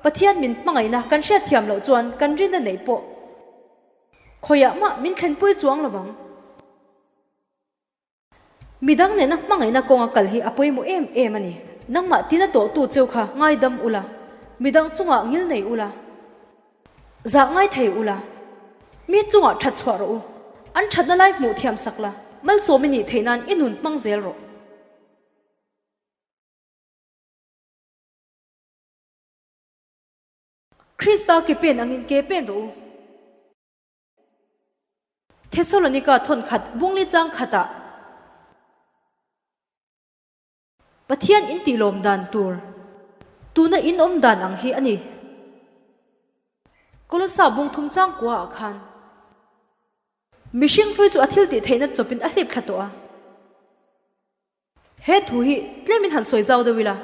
Pathian min hmangaihna kan hriatthiam loh chuan kan rinna neih pawh khawiah mah min thlenpui chuang lo vang. Midang nena hmangaihna kawnga kal hi a pawimawh em em a ni. Nangmah tina tawhtu cheu kha ngaidam ula, midang chungah ngil nei ula, zah ngai thei ula, mi chungah that chhuah rawh u, an thatna lai hmuh thiam sak la, malsawm i nih theih nan i nun hmang zel rawh. Krista ke pen angin ke pen rawh u. Thesalonika thawnkhat bungli chang khatah Pathian in tihlawm dan tur tuna in awm dan ang hi a ni. Kolosa bung thum chang kuaah khan mihring hlui chu a thil tih theihna chawpin a hlip thla tawh a. He thu hi tlemin han sawi zau deuh ila,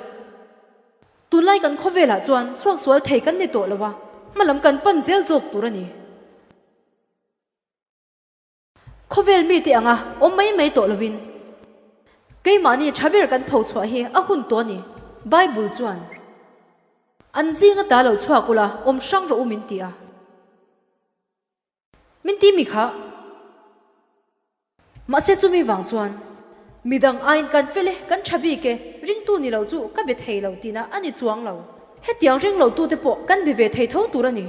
tunlai kan khawvelah chuan suaksual thei kan ni tawh lo a, hmalam kan pan zel zawk tur a ni. Khawvel mite anga awm mai mai tawh lovin keimahni tha ber kan pho chhuah hi a hun tawh a ni. Bible chuan, An zinga ta lo chhuak ula, awm hrang rawh u min ti a. Min ti mi kha. Mahse chumi vang chuan midang aiin kan fel e, kan tha bik e, ringtu ni lo chu ka be thei lo tihna a ni chuang lo. Hetiang ring lo tute pawh kan be ve thei tho tur a ni.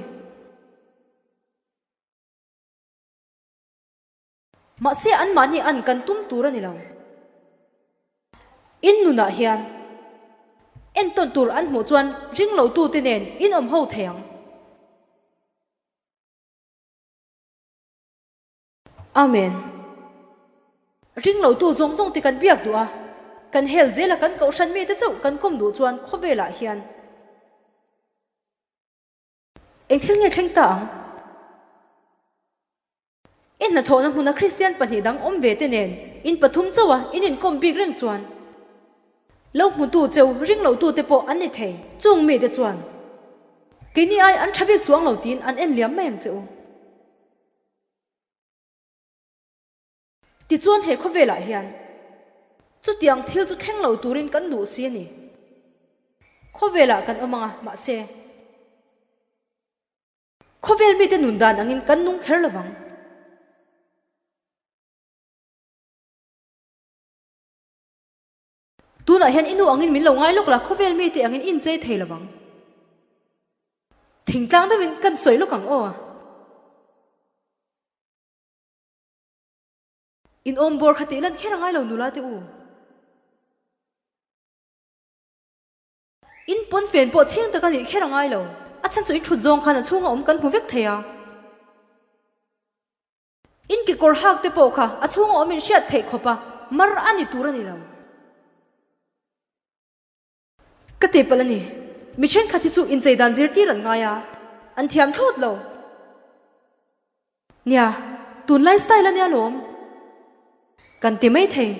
Mahse anmahni an kan tum tur a ni lo. In nunah hian entawn tur an hmuh chuan ring lo tute nen in awm ho thei ang. Amen. Ring lo tu zawng zawng te kan biak duh a, kan hel zel a kan kohhran mite chauh kan kawm duh chuan khawvelah hian eng thil nge thleng ta ang? I hnathawhna hmuna Kristian pahnih dang awm ve te nen in pathum chauh a in inkawm bik reng chuan lo hmutu cheu ring lo tu te pawh an ni thei. Chung mite chuan keini ai an tha bik chuang lo tiin an en liam mai ang che u. Tichuan he khawvelah hian chutiang thil chu thleng lo turin kan duh si a ni. Khawvelah kan awm ang a, mahse khawvel mite nun dan angin kan nung kher lo vang. Tunah hian i nu angin min lo ngai lawk la, khawvel mite angin i inchei thei lo vang. Thingtlang deuhin kan sawi lawk ang aw. In awm bawr kha tih lan kher a ngai lo nula te u. In pawn fen pawh chhing tak a nih kher a ngai lo. A chhan chu i thut zawng khan a chhunga awm kan hmu vek thei a. In kekawr hak te pawh kha a chhunga awm in hriat theih khawp a mar a ni tur a ni lo. Ka ti palh a ni. Mi thenkhat hi chu inchei dan zirtir an ngai a, an thiam thlawt lo. Nia, tunlai style a nia lawm. Kan ti mai thei.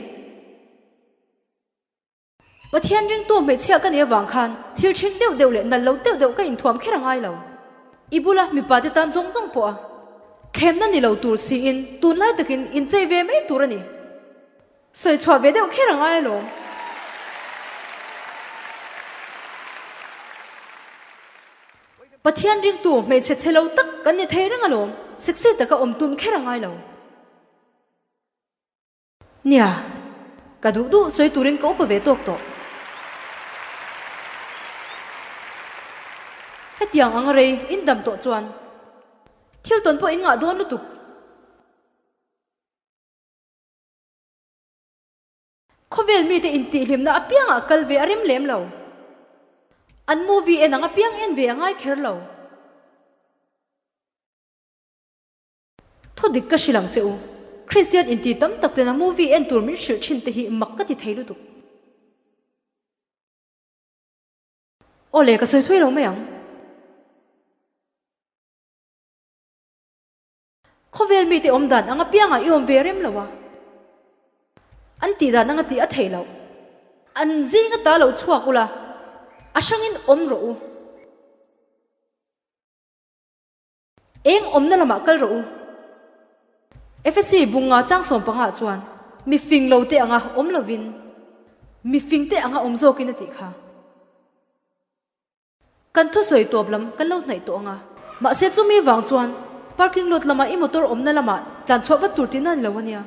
Pathian ringtu hmeichhia ka nih avang khan thil ṭhing deuh deuh leh nalh lo deuh deuh ka inthuam kher a ngai lo. I bula mipa te tan zawng zawng pawh a thlemna ni lo tur siin tunlai takin inchei ve mai tur a ni. Sawi chhuah ve deuh kher a ngai alawm. Pathian ringtu hmeichhe chhe lo tak kan ni thei reng alawm, sexy taka awm tum kher a ngai lo. Nia, ka duh duh sawi turin ka upa ve tawk tawh. Hetiang ang rei in dam tawh chuan thil tawn pawh in ngah dawn lutuk. Khawvel mite intihhlimna apiangah kal ve a rem lem lo. An movie en ang apiang en ve a ngai kher lo. Thu dik ka hrilh ang che u. Kristian inti tam tak tena movie en tur min hrilh thin te hi mak ka ti thei lutuk. Aw le, ka sawi thui lo mai ang. Khawvel mite awm dan ang apiangah i awm ve rem lo a, an tih dan anga tih a theih loh. An zing ata lo chhuak ula, a hrangin awm rawh u. Eng awmna lamah kal rawh u. Efesi bunga chang sawmpangah chuan mi fing lo te anga awm lovin mi fing te anga awm zawkin a tih kha. Kan thusawi tawp lam kan lo hnaih tawh ang a, mahse chumi vang chuan parking lot lama i motor awmna lamah tlan chhuah vat tur tihna a ni lo ania.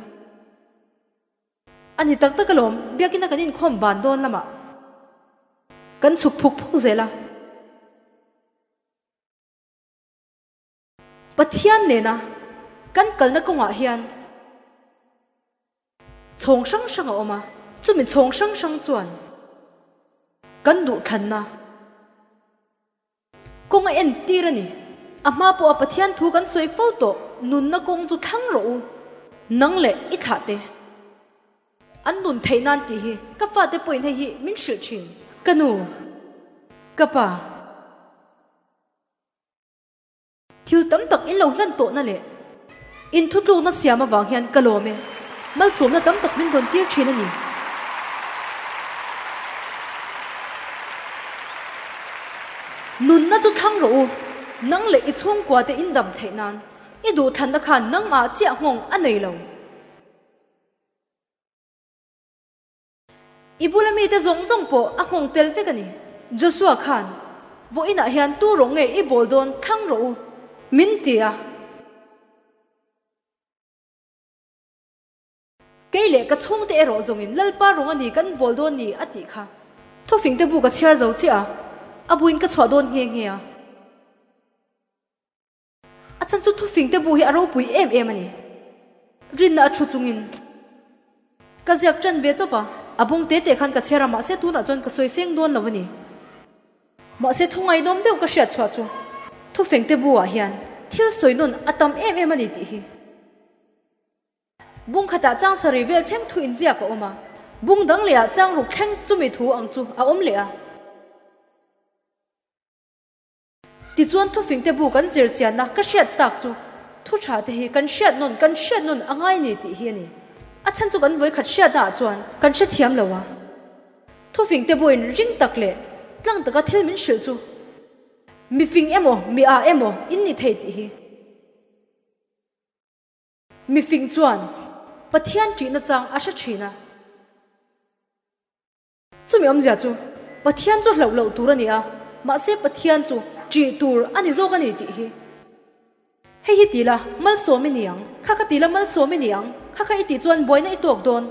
A ni tak tak alawm, biakina kan inkhawm ban dawn lamah kan chhuk phuk phuk zel a. Pathian nena kan kalna kawngah hian chhawng hrang hrang a awm a, chumi chhawng hrang hrang chuan kan duhthlanna kawng a entir a ni. A hma pawha Pathian thu kan sawi fo tawh, nunna kawng chu thlang rawh u, nang leh i thlah te. An nun theih nan tih hi ka fate pawhin hei hi min hrilh thin. Ka nu, ka pa. Thil tam tak in lo hlan tawhna leh inthutlukna siam avang hian ka lawm e. Malsawmna tam tak min dawn tir thin a ni. Nunna chu thlang rawh u, nang leh i chhungkua te in dam theih nan i duhthlanna khan nangmah chiah nghawng a nei lo. I bula mite zawng zawng pawh a nghawng tel vek a ni. Joshua khan, Vawiinah hian tu rawh nge i bawl dawn thlang rawh u, min ti a. Kei leh ka chhungte erawh zawngin Lalpa rawng a ni kan bawl dawn ni a tih kha. Thufingte bu ka chhiar zo chiah a, a buin ka chhuah dawn nghe nghe a. A chan chu thufingte bu hi a ropui em em a ni. Rinna a thu chungin ka ziak ṭan ve tawp a, a bung te te khan ka chhiar a, mahse tunah chuan ka sawi seng dawn lo a ni. Mahse thu ngaihnawm deuh ka hriat chhuah chu thufingte bu ah hian thil sawi nawn a tam em em a ni tih hi. Bung khatah chang sarih vel thleng thu inziak a awm a, bung dang lehah chang ruk thleng chumi thu ang chu a awm leh a. Tichuan thufingte bu kan zir chianna ka hriat tak chu thu tha te hi kan hriat nawn kan hriat nawn a ngai ni tih hi a ni. A chhan chu kan vawikhat hriatna ah chuan kan hrethiam lo a. Thufingte buin ring tak leh tlang taka thil min hrilh chu mifing emaw mi ah emaw in ni thei tih hi. Mifing chuan Pathian ṭihna chang a hre ṭhin a. Chumi awmzia chu Pathian chu hlauh loh tur a ni a, mahse Pathian chu ṭih tur a ni zawk a ni tih hi. Hei hi ti la, malsawm i ni ang, kha kha ti la malsawm i ni ang, kha kha i tih chuan buaina i tawk dawn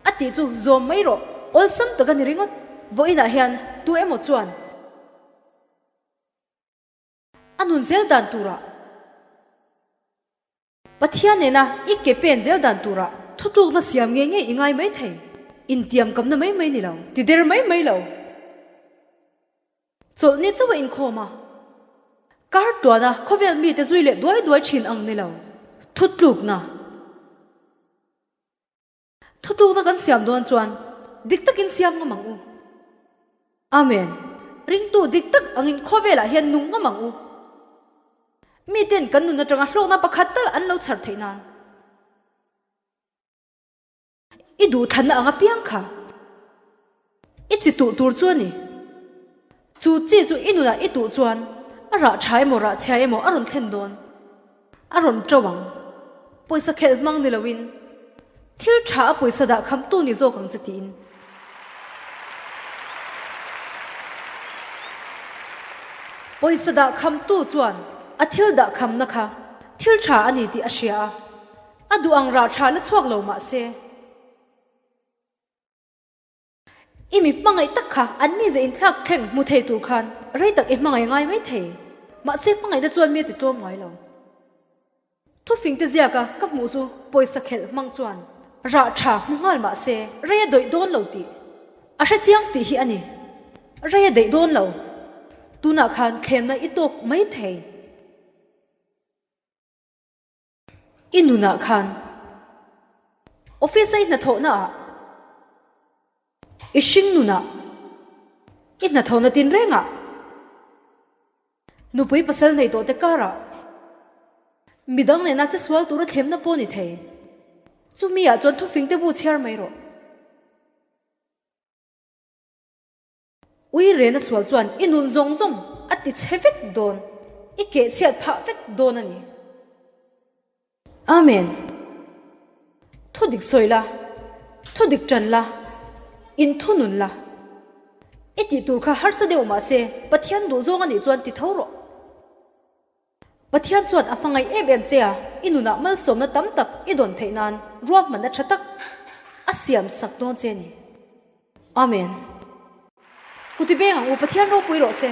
a tih chu zawm mai rawh, awlsam tak a ni ringawt. Vawiinah hian tu emaw chuan. A nun zel dan turah. Pathian nena i ke pen zel dan turah thutlukna siam ngei ngei i ngai mai thei. Intiamkamna mai mai ni lo. Ti der mai mai lo. Chawlhni chauh a inkhawm a. Kar tuana khawvel mite zui leh duai duai thin ang ni lo. Thutlukna. Thutlukna kan siam dawn chuan dik takin siam ngam ang u. Amen. Ringtu dik tak angin khawvelah hian nung ngam ang u. Miten kan nun atanga hlawkna pakhat tal an lo chhar theih nan. I duhthlanna ang apiang kha i chi tuh tur chu a ni. Chu chi chu i nunah i tuh chuan a rah tha emaw rah chhia emaw a rawn thlen dawn. A rawn ṭo ang. Pawisa khelh hmang ni loin thil ṭha a pawisa dah kham tu ni zawk ang che tiin. Pawisa dah kham tu chuan a thil dah khamna kha thil ṭha a ni tih a hria a, a duh ang rah ṭha la chhuak lo mah se. I mi hmangaih tak kha an mize inthlak thleng hmu thei tur khan rei tak i hmangaih ngai mai thei. Mahse hmangaihna chuan mi a ti tlawm ngai lo. Thufing te ziaka ka hmuh chu pawisa khelh hmang chuan rah tha hmu nghal mah se rei a dawih dawn lo tih a hre chiang tih hi a ni. Rei a daih dawn lo. Tunah khan thlemna i tawk mai thei. I nunah khan office a i hnathawhna ah i hring nunah i hnathawhna tinreng ah nupui pasal nei tawh te karah midang nena che sual tura thlemna pawh ni thei. Chumi ah chuan thufing te bu chhiar mai rawh. Ui rena sual chuan i nun zawng zawng a ti chhe vek dawn, i keh chhiat phah vek dawn a ni. Amen. Thu dik sawi la, thu dik ṭan la, in thu nun la. I tih tur kha harsa deuh mah se Pathian duh zawng a nih chuan ti tho rawh. Pathian chuan a hmangaih em em che a, i nunah malsawmna tam tak i dawn theih nan ruahmanna tha tak a siam sak dawn che a ni. Amen. Kuti beng ang u, Pathian ropui rawh se.